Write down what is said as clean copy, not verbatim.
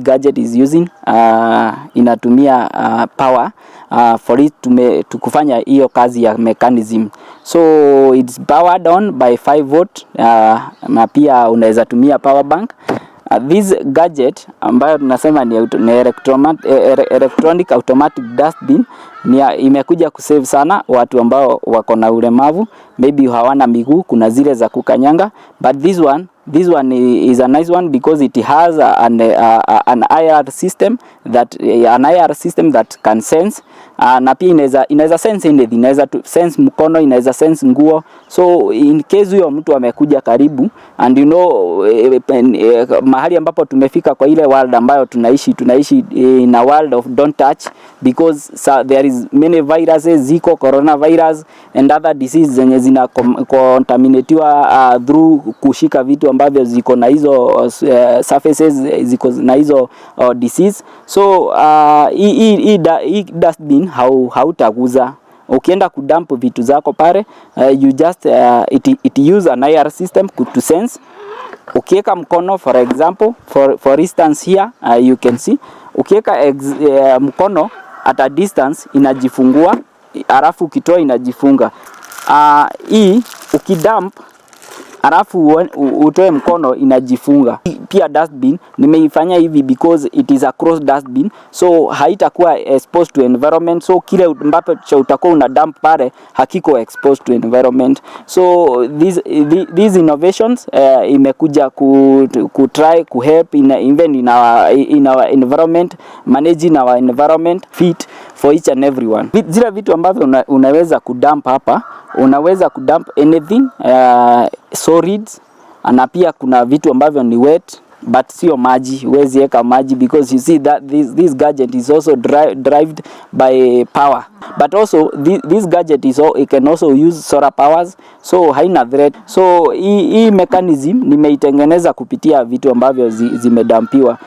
gadget is using, inatumia power for it to kufanya hiyo kazi ya mechanism. So it's powered on by 5 volt, na pia unaweza tumia power bank. This gadget ambayo tunasema ni electronic automatic dustbin imekuja kusave sana watu ambao wako na ulemavu, maybe hawana miguu, kuna zile za kukanyanga, but this one is a nice one because it has an IR system that an IR system that can sense, na pia inaweza sense anything, inaweza sense mkono, inaweza sense nguo. So in case huyo mtu amekuja karibu, and mahali ambapo tumefika kwa ile world ambayo tunaishi in a world of don't touch, because there is many viruses ziko, coronavirus and other diseases zenye zina contaminatiwa through kushika vitu ambavyo ziko na hizo surfaces ziko na hizo disease. So hii dustbin hautaguza ukienda kudump vitu zako pale. You just it use an IR system to sense ukiweka mkono. For example, for instance here, you can see ukiweka mkono at a distance inajifungua, alafu ukitoa inajifunga. Hii ukidump alafu utoe mkono inajifunga. Pia dustbin nimeifanya hivi because it is a cross dustbin, so haitakuwa exposed to environment, so kile ambacho utakuwa una dump pale hakiko exposed to environment. So these innovations imekuja ku try ku help even in our environment, managing our environment fit for each and everyone. Zile vitu ambavyo unaweza kudump hapa, unaweza kudump anything solids, na pia kuna vitu ambavyo ni wet, but sio maji. Huwezi weka maji because you see that this gadget is also drived by power, but also this gadget it can also use solar powers, so haina threat. So hii mechanism nimeitengeneza kupitia vitu ambavyo zimedampiwa.